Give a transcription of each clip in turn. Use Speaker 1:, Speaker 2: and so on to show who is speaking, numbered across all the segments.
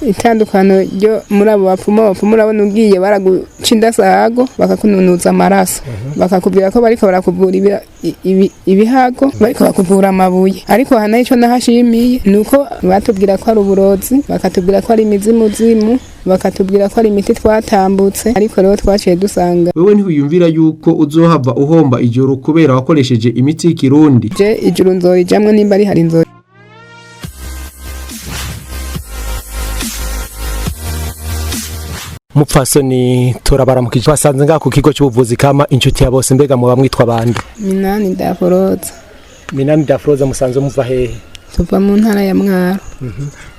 Speaker 1: Itandukano ryo muri abo bapfumu, abapfumu urabona ugiye baraguca indasago, bakakununuza amaraso, bakakubwira ko bariko barakuvura ibihago, bariko bakuvura amabuye. Ariko hana ico nahashimiye ni uko batubwira ko ari uburozi, bakatubwira ko ari imizimuzimu, bakatubwira ko ari imiti twatambutse, ariko rero twaciye dusanga
Speaker 2: Wewe ntiwiyumvira yuko uzohava uhomba ijoro kubera wakoresheje imiti y'ikirundi?
Speaker 1: Je ijuru nzorijamwo nimba ari hari nzo.
Speaker 3: Mupfasoni, turabaramukije. Twasanze ngaha ku kigo cy'ubuvuzi kama Inshuti ya Bose. Mbega muba mwitwa bande?
Speaker 1: Minani Daforoza.
Speaker 3: Minani Dafroza, musanze muva hehe?
Speaker 1: Tuva mu ntara ya Mwaro.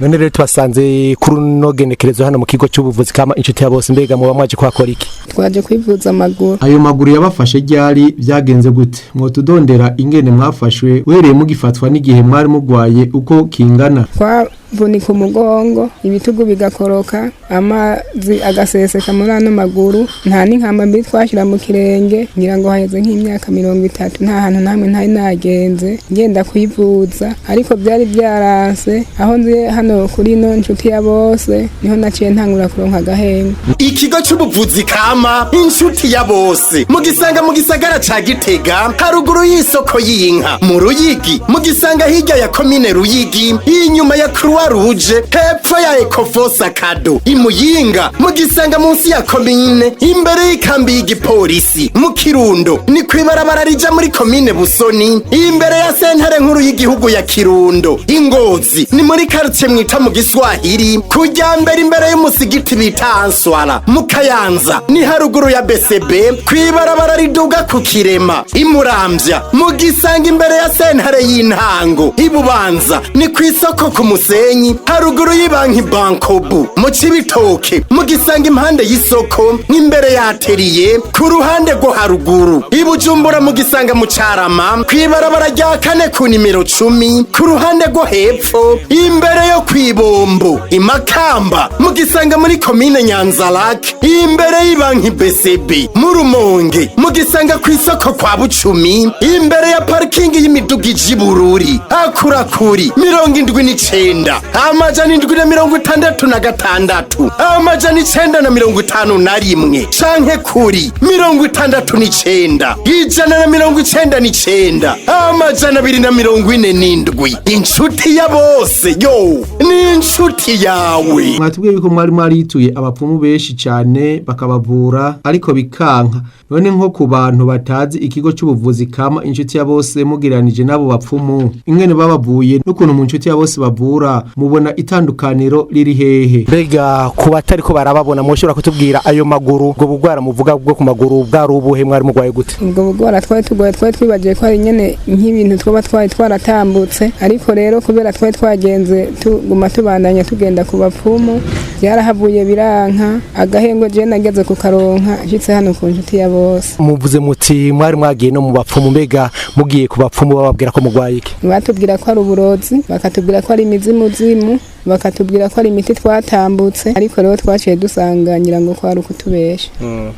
Speaker 3: None rero twasanze kuri runo genekerezo hano mu kigo cy'ubuvuzi kama Inshuti ya Bose. Mbega muba mwaje kuhakora iki?
Speaker 1: Twaje kwivuza amaguru.
Speaker 2: Ayo maguru yabafashe ryari? Byagenze gute? Mwotudondera ingene mwafashwe, uhereye mugifatwa n'igihe mwari mugwaye uko kingana?
Speaker 1: Twavunika umugongo, ibitugu bigakoroka, amazi agaseseka muri ano maguru. Nta n'inkamba mbi twashyira mu kirenge. Ngira ngo haheze nk'imyaka 30 nta hantu namwe ntari nagenze ngenda kwivuza, ariko byari byaranse. Aho nzi hano kuri ino Nshuti ya Bose niho naciye ntangura kuronka agahenge.
Speaker 4: Ikigo c'ubuvuzi kama Inshuti ya Bose mugisanga mu gisagara ca Gitega, haruguru y'isoko y'inka. Mu Ruyigi mugisanga hirya ya komine Ruyigi, inyuma ya Croix Rouge, hepfo ya Ecofosa Kado. Imuyinga mugisanga munsi ya komine, imbere y'ikambi y'igipolisi. Mu Kirundo ni kwibarabara rija muri komine Busoni, imbere ya sentare nkuru y'igihugu ya Kirundo. Ingozi ni muri quartier mwita mu Giswahili, kujya mbere imbere y'umusigiti bita Answara. Mu Kayanza ni haruguru ya BCB, kwibarabara riduga ku Kirema. Imuramvya mu gisanga imbere ya sentare y'intango. Ibubanza ni ku isoko ku Musenyi, haruguru y'ibanki Bankobu. Mu Cibitoke mu gisanga impande y'isoko, nk'imbere ya atelier, ku ruhande rwo haruguru. Ibujumbura mu gisanga mu Carama, kwibarabara rya kane ku nimero 10, ku ruhande rwo hepfo, imbere yo kwibombo. Imakamba mu gisanga muri komine Nyanzarake, imbere y'ibanki BCB. Mu Rumonge mu gisanga ku isoko kwa Bucumi, imbere ya parikingi y'imiduga ija Ibururi. Akurakuri 79 766 951 canke kuri 69 199 247. Inshuti ya Bose yo ni inshuti yawe.
Speaker 2: Mwatubwiye yuko mwari mwarituye abapfumu benshi cyane bakabavura ariko bikanka. None nko ku bantu batazi ikigo cy'ubuvuzi kama Inshuti ya Bose, mugiranije n'abo bapfumu ingene babavuye n'ukuntu mu Nshuti ya Bose bavura, mubona itandukaniro riri hehe?
Speaker 3: Mbega ku batari ko barababona, mwoshobora kutubwira ayo maguru, ubwo bugwara muvuga bwo ku maguru bwari ubuhe? Mwari mugwaye gute?
Speaker 1: Ubwo bugora twari tugoye, twari twibagiye ko ari nyene nk'ibintu twaba twari twaratambutse, ariko rero kubera twari twagenze tuguma tubandanya tugenda ku bapfumu, byarahavuye biranka. Agahengo je nageze kukaronka nshitse hano ku Nshuti ya Bose.
Speaker 3: Muvuze muti mwari mwagiye no mu bapfumu. Mbega mugiye ku bapfumu bababwira ko mugwaye iki?
Speaker 1: Batubwira ko ari uburozi, bakatubwira ko ari imizimuzimu, bakatubwira ko ari imiti twatambutse, ariko rero twaciye dusanga ngira ngo kwari ukutubesha.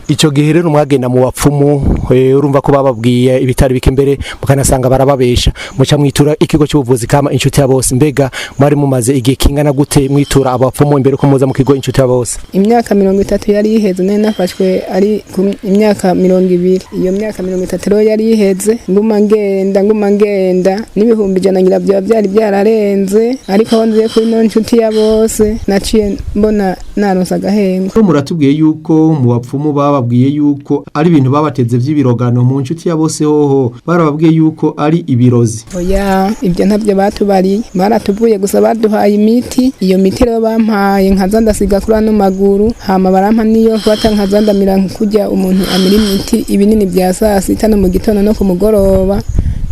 Speaker 3: Icyo gihe rero mwagenda mu bapfumu, urumva ko bababwiye ibitari bike, mbere mukanasanga barababesha, muca mwitura ikigo cy'ubuvuzi kama Inshuti ya Bose. Mbega mwari mumaze igihe kingana gute mwitura abapfumu imbere ko muza mu kigo Inshuti ya Bose?
Speaker 1: Imyaka 30 yari iheze. Nari nafashwe ari ku imyaka 20. Iyo myaka 30 rero yari iheze nguma ngenda, nguma ngenda, n'100,000 ngira byaba byari byararenze, ariko aho nziye kuri no Nshuti ya Bose naciye mbona naronse agahengo.
Speaker 2: Ko muratubwiye yuko mu bapfumu bababwiye yuko ari ibintu babateze vy'ibirogano, mu Nshuti ya Bose hoho barababwiye yuko ari ibirozi?
Speaker 1: Oya, ibyo ntabyo batubariye. Baratuvuye gusa, baduhaye imiti. Iyo miti rero bampaye nkaza ndasiga kuri ano maguru, hama barampa niyo mfata nkaza ndamira kurya umuntu amira imiti, ibinini bya saa sita no mu gitondo no ku mugoroba,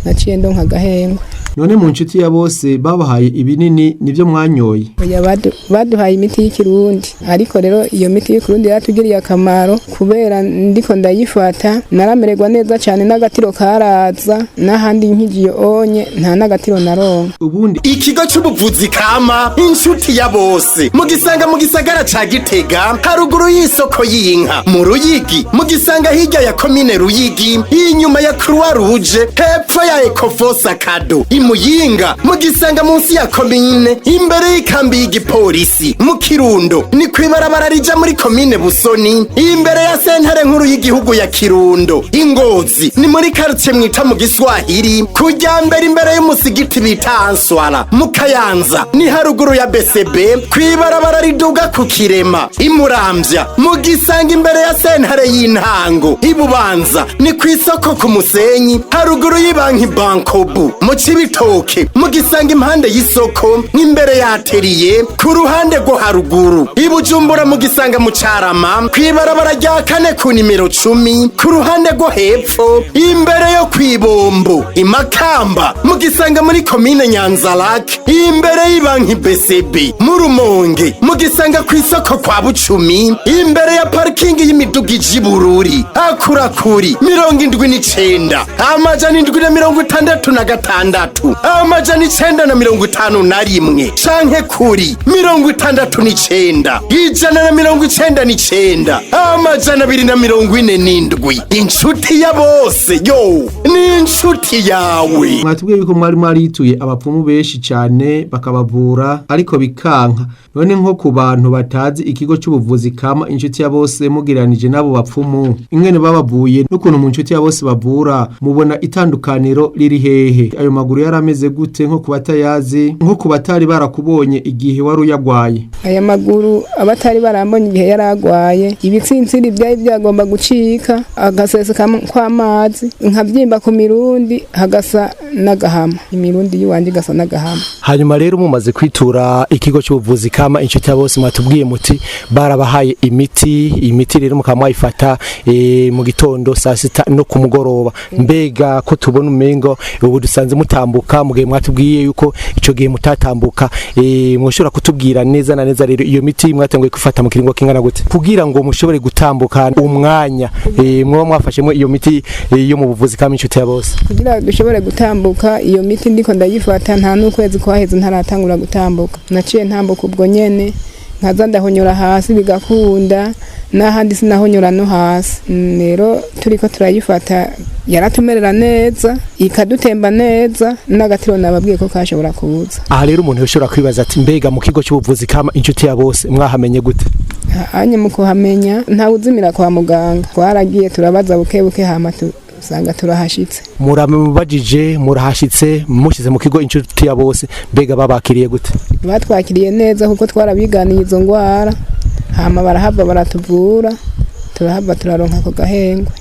Speaker 1: naciye ndonka agahengwe.
Speaker 2: None mu Nshuti ya Bose babahaye ibinini nivyo mwanyoye?
Speaker 1: Oya, baduhaye imiti y'ikirundi, ariko rero iyo miti y'ikirundi yaratugiriye akamaro kubera ndiko ndayifata naramererwa neza cyane, n'agatiro karaza. N'ahandi nkigiye onye nta n'agatiro naronka.
Speaker 2: Ubundi
Speaker 4: Ikigo c'ubuvuzi kama Inshuti ya Bose mugisanga mu gisagara ca Gitega, haruguru y'isoko y'inka. Mu Ruyigi mugisanga hirya ya komine Ruyigi, inyuma ya Croix Rouge, hepfo ya Ecofosa Kado. Imuyinga mugisanga munsi ya komine, imbere y'ikambi y'igipolisi. Mu Kirundo ni kw'ibarabara rija muri komine Busoni, imbere ya sentare nkuru y'igihugu ya Kirundo. Ingozi ni muri quartier mwita mu Giswahili, kujya mbere imbere y'umusigiti bita Answara. Mu Kayanza ni haruguru ya BCB, kw'ibarabara riduga ku Kirema. Imuramvya mugisanga imbere ya sentare y'intango. Ibubanza ni kw'isoko ku Musenyi, haruguru y'ibanki Bankobu. Mu Cibitoke mugisanga impande y'isoko, imbere ya atelier, ku ruhande rwo haruguru. Ibujumbura mugisanga mu Carama, kw'ibarabara rya kane ku nimero 10, ku ruhande rwo hepfo, imbere yo kw'ibombo. Imakamba mugisanga muri komine Nyanzarake, imbere y'ibanki BCB. Mu Rumonge mugisanga kw'isoko kwa Bucumi, imbere ya parikingi y'imiduga ija Ibururi. Akurakuri 79 766 951 canke kuri 69 199 247. Inshuti ya bose yo ni inshuti yawe.
Speaker 2: Mwatubwiye yuko mwari mwarituye abapfumu benshi cyane bakabavura ariko bikanka. None nko ku bantu batazi ikigo cy'ubuvuzi kama Inshuti ya Bose, mugiranije n'abo bapfumu ingene babavuye n'ukuntu mu Nshuti ya Bose bavura, mubona itandukaniro riri hehe? Ayo maguru yarameze gute nko ku batayazi, nko ku batari barakubonye igihe wari uyagwaye?
Speaker 1: Aya maguru, abatari barambonye igihe yari agwaye, ibitsintsiri byari byagomba gucika, agaseseka kw'amazi, nkabyimba ku mirundi hagasa n'agahama, imirundi y'iwanje igasa n'agahama.
Speaker 3: Hanyuma rero mumaze kwitura ikigo cy'ubuvuzi kama Inshuti ya Bose, mwatubwiye muti barabahaye imiti. Imiti rero mukaba mwayifata mu gitondo, saa sita no ku mugoroba. Mbega ko tubona umengo ubu dusanze mutambuka, mugihe mwatubwiye yuko ico gihe mutatambuka, mwoshobora kutubwira neza na neza rero iyo miti mwatanguye gufata mu kiringo kingana gute kugira ngo mushobore gutambuka umwanya mwoba mwafashemo iyo miti yo mu buvuzi kama Inshuti ya Bose?
Speaker 1: Kugira dushobore gutambuka, iyo miti ndiko ndayifata, nta n'ukwezi kwaheze ntaratangura gutambuka. Naciye ntambuka ubwo nyene, nkaza ndahonyora hasi bigakunda, n'ahandi sinahonyora no hasi. Rero turiko turayifata yaratumerera neza, ikadutemba neza, n'agatiro nababwiye ko kashobora kuza.
Speaker 3: Aha rero umuntu yoshobora kwibaza ati mbega mu kigo cy'ubuvuzi kama Inshuti ya Bose mwahamenye gute?
Speaker 1: Hanyuma mu kuhamenya, ntawe uzimira kwa muganga. Twaragiye turabaza buke buke, hama usanga turahashitse.
Speaker 3: Muramubajije murahashitse, mushize mu kigo Inshuti ya Bose, mbega babakiriye gute?
Speaker 1: Batwakiriye neza kuko twarabiganiye izo ngwara, hama barahava baratuvura, turahava turaronka ako gahengwe.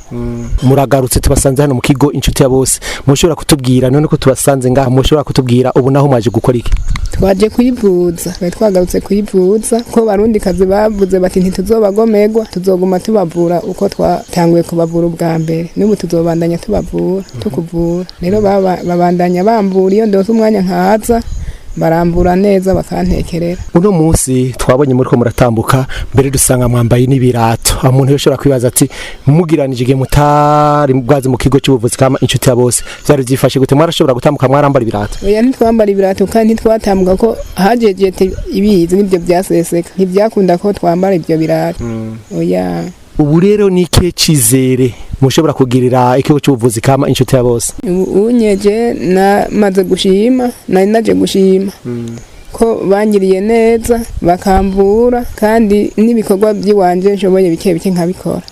Speaker 3: Muragarutse tubasanze hano mu kigo Inshuti ya Bose. Mushobora kutubwira none ko tubasanze ngaha, mushobora kutubwira ubu naho mwaje gukora iki?
Speaker 1: Twaje kuyivuza, twari twagarutse kuyivuza ko barundi kazi bavuze bati ntituzobagomerwa, tuzoguma tubavura uko twatanguye kubavura ubwa mbere, n'ubu tuzobandanya tubavura tukuvura. Rero babandanya bamvura, iyo ndose umwanya nkaza barambura neza bakantekerera.
Speaker 3: Uno munsi twabonye muri ko muratambuka, mbere dusanga mwambaye n'ibirato. Aho umuntu yoshobora kwibaza ati mugiranije igihe mutari bwaze mu kigo cy'ubuvuzi kama Inshuti ya Bose byari byifashe gute? Mwarashobora gutambuka mwarambara ibirato?
Speaker 1: Oya, ntitwambara ibirato kandi ntitwatambuka ko hajejete ibizi nibyo byaseseka, ntibyakunda ko twambara ibyo birato, oya.
Speaker 3: Ubu rero ni ikihe cizere mushobora kugirira ikigo cy'ubuvuzi kama Inshuti ya Bose?
Speaker 1: Ubu unyeje namaze gushima, nari naje gushima ko bangiriye neza bakamvura, kandi n'ibikorwa by'iwanje nshoboye bike bike nkabikora,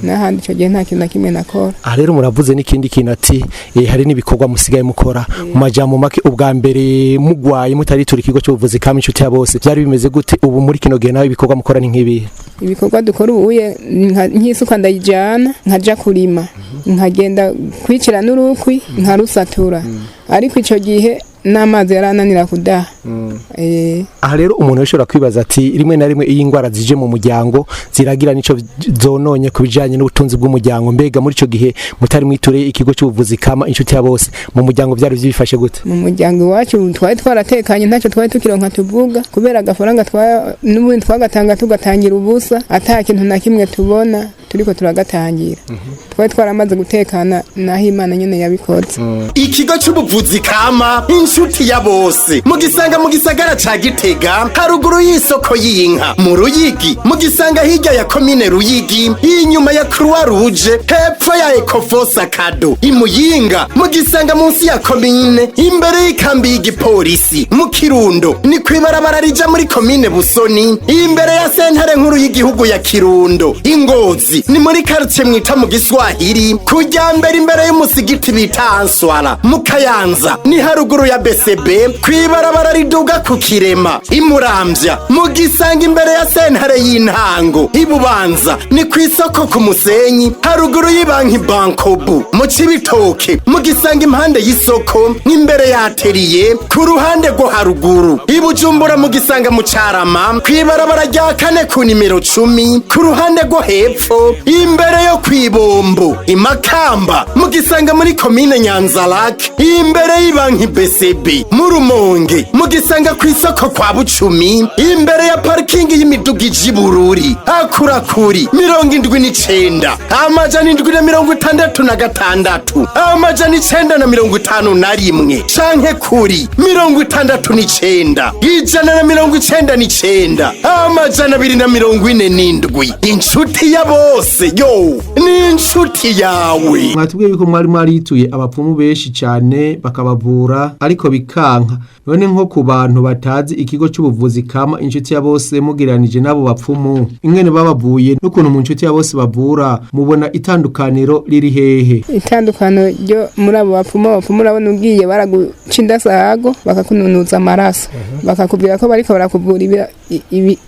Speaker 1: n'ahandi icyo gihe nta kintu na kimwe nakora.
Speaker 3: Aha rero muravuze n'ikindi kintu ati hari n'ibikorwa musigaye mukora. Mu majambo make, ubwa mbere mugwaye mutaritura ikigo cy'ubuvuzi kama Inshuti ya Bose byari bimeze gute? Ubu muri kino gihe nawe ibikorwa mukora ni nk'ibihe?
Speaker 1: Ibikorwa dukora ubuye, nk'isuka ndayijyana nkaja kurima, nkagenda kwicira n'urukwi nkarusatura, ariko icyo gihe n'amazi yarananira kudaha.
Speaker 3: Aha rero umuntu ashobora kwibaza ati rimwe na rimwe iyo indwara zije mu muryango ziragira nico zononye ku bijanye n'ubutunzi bw'umuryango. Mbega muri ico gihe mutari mwiture ikigo cy'ubuvuzi kama Inshuti ya Bose, mu muryango byari byifashe gute?
Speaker 1: Mu muryango iwacu twari twaratekanye, ntacyo twari tukironka tuvuga, kubera agafaranga n'ubundi twagatanga tugatangira ubusa, ata kintu na kimwe tubona. Turiko turagatangira, twari twaramaze gutekana, naho Imana nyene yabikoze.
Speaker 4: Ikigo c'ubuvuzi kama Inshuti ya Bose mugisanga mu gisagara ca Gitega, haruguru y'isoko y'inka. Mu Ruyigi mugisanga hirya ya komine Ruyigi, inyuma ya Croix Rouge, hepfo ya Ecofosa Kado. Imuyinga mugisanga munsi ya komine, imbere y'ikambi y'igipolisi. Mu Kirundo ni kwibarabara rija muri komine Busoni, imbere ya sentare nkuru y'igihugu ya Kirundo. Ingozi ni muri quartier mwita mu Giswahili, kujya mbere imbere y'umusigiti bita Answara. Mu Kayanza ni haruguru ya BCB, kwibarabara riduga ku Kirema. Imuramvya mugisanga imbere ya sentare y'intango. Ibubanza ni ku isoko ku Musenyi, haruguru y'ibanki Bankobu. Mu Cibitoke mugisanga impande y'isoko, imbere ya atelier, ku ruhande rwo haruguru. Ibujumbura mugisanga mu Carama, kwibarabara rya kane ku nimero 10, ku ruhande rwo hepfo, imbere yo kwibombo. Imakamba mugisanga muri komine Nyanzalak, imbere y'ibanki BCB. Mu Rumonge mugisanga ku isoko kwa Bucumi, imbere ya parikingi y'imiduga ija Ibururi. Akurakuri 79 766 951 canke kuri 69 199 247. Inshuti ya bose yo ni inshuti yawe.
Speaker 2: Mwatubwiye yuko mwari mwarituye abapfumu benshi cyane bakabavura, ariko bikanka. None nko ku bantu batazi ikigo cy'ubuvuzi kama Inshuti ya Bose, mugiranije n'abo bapfumu ingene babavuye n'ukuntu mu Nshuti ya Bose bavura, mubona itandukaniro riri hehe?
Speaker 1: Itandukano ryo muri abo bapfumu, urabona ugiye baraguca indasago, bakakununuza amaraso, bakakubwira ko bariko barakuvura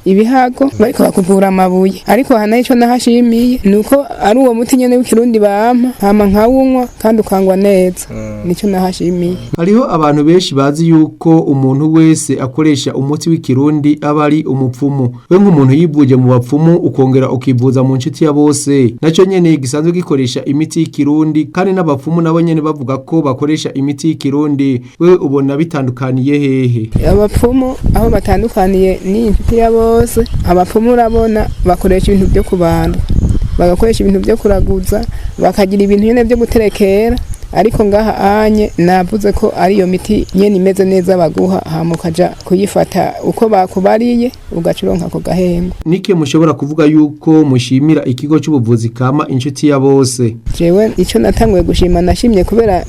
Speaker 1: ibihago, bariko bakuvura amabuye. Ariko hana ico nahashimiye ni uko ari uwo muti nyene w'ikirundi bampa, hama nkawunywa kandi ukangwa neza. Nico nahashimiye.
Speaker 2: Hariho abantu benshi bazi yuko umuntu wese akoresha umuti w'ikirundi aba ari umupfumu. We nk'umuntu yivuje mu bapfumu, ukongera ukivuza mu Nshuti ya Bose, nacyo nyene gisanzwe gikoresha imiti y'ikirundi, kandi n'abapfumu nabo nyene bavuga ko bakoresha imiti y'ikirundi, we ubona bitandukaniye hehe?
Speaker 1: Abapfumu aho batandukaniye n'iyi Nshuti ya Bose, abapfumu urabona bakoresha ibintu byo kubandwa, bagakoresha ibintu byo kuraguza, bakagira ibintu nyene byo guterekera. Ariko ngaha anye navuze ko ari iyo miti nyene imeze neza baguha, hama ukaja kuyifata uko bakubariye, ugaca uronka ako gahembo.
Speaker 2: Nike mushobora kuvuga yuko mushimira ikigo cy'ubuvuzi kama Inshuti ya Bose?
Speaker 1: Jewe icyo natanguye gushima, nashimye kubera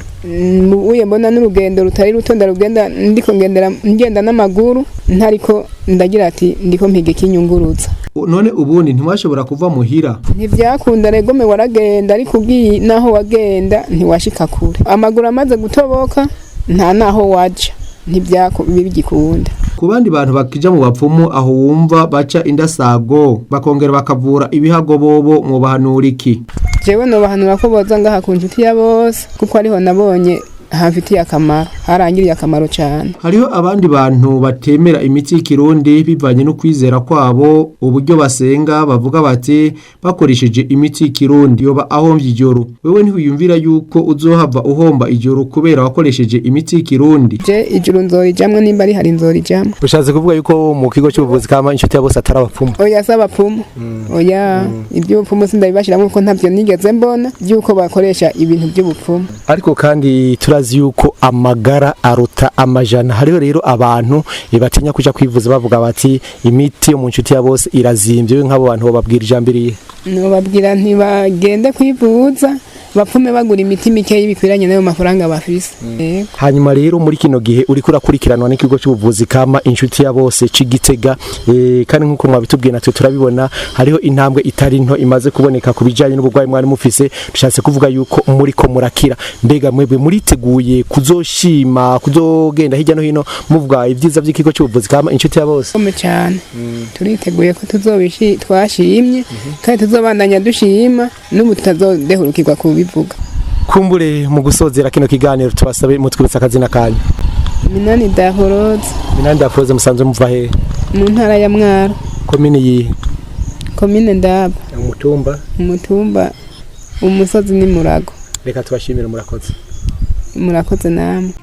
Speaker 1: uye mbona n'urugendo rutari ruto ndarugenda, ndiko ngendera ngenda n'amaguru, ntariko ndagira ati ndiko mpiga ikinyungurutsa.
Speaker 2: None ubundi ntimwashobora kuva muhira?
Speaker 1: Ntivyakunda regome, waragenda ariko ugiye naho wagenda ntiwashika kure, amaguru amaze gutoboka nta naho waja, ntibigikunda.
Speaker 2: Ku bandi bantu bakija mu bapfumu, aho wumva baca indasago bakongera bakavura ibihago, bobo mubahanura iki?
Speaker 1: Jewe nobahanura ko boza ngaha ku Nshuti ya Bose, kuko ariho nabonye hafitiye akamaro, harangiriye akamaro cane.
Speaker 2: Hariho abandi bantu batemera imiti y'ikirundi bivanye no kwizera kwabo, uburyo basenga, bavuga bati bakoresheje imiti y'ikirundi yoba ahomvye ijoro. Wewe ntiwiyumvira yuko uzohava uhomba ijoro kubera wakoresheje imiti y'ikirundi?
Speaker 1: Je ijuru nzorijamwo, nimba ari hari nzorijamwo.
Speaker 3: Ushatse kuvuga yuko mu kigo cy'ubuvuzi kama Inshuti ya Bose atari abapfumu?
Speaker 1: Oya, si abapfumu, oya. Iby'ubupfumu sindabibashiramwo kuko ntavyo nigeze mbona by'uko bakoresha ibintu by'ubupfumu.
Speaker 3: Ariko kandi turazi yuko amagara aruta amajana. Hariho rero abantu batinya kuja kwivuza, bavuga bati imiti yo mu Nshuti ya Bose irazimbye. We nk'abo bantu bababwira ijambo irihe?
Speaker 1: Nobabwira ntibagende kwivuza, bapfume bagura imiti mikeyi bikwiranye n'ayo mafaranga bafise. Yego.
Speaker 3: Hanyuma rero muri kino gihe uriko urakurikiranwa n'ikigo cy'ubuvuzi kama Inshuti ya Bose c'Igitega, kandi nk'uko mwabitubwiye natwe turabibona, hariho intambwe itari nto imaze kuboneka ku bijanye n'uburwayi mwari mufise. Dushatse kuvuga yuko muriko murakira. Mbega mwebwe muriteguye kuzoshima, kuzogenda hirya no hino muvuga ibyiza by'ikigo cy'ubuvuzi kama Inshuti ya Bose?
Speaker 1: Kome cyane, turiteguye ko tuzobishi twashimye kandi tuzobandanya dushima, n'ubu tutazodehurukirwa kubivuga.
Speaker 3: Kumbure mu gusozera kino kiganiro tubasabe mutwibutsa akazina kanyu.
Speaker 1: Minani Dahoroze.
Speaker 3: Minani Dafroze, musanzwe muva hehe?
Speaker 1: Mu ntara ya Mwaro.
Speaker 3: Komini yihe?
Speaker 1: Komine Ndaba.
Speaker 3: Umutumba?
Speaker 1: Umutumba umusozi ni Murago.
Speaker 3: Reka tubashimire, murakoze.
Speaker 1: Murakoze namwe.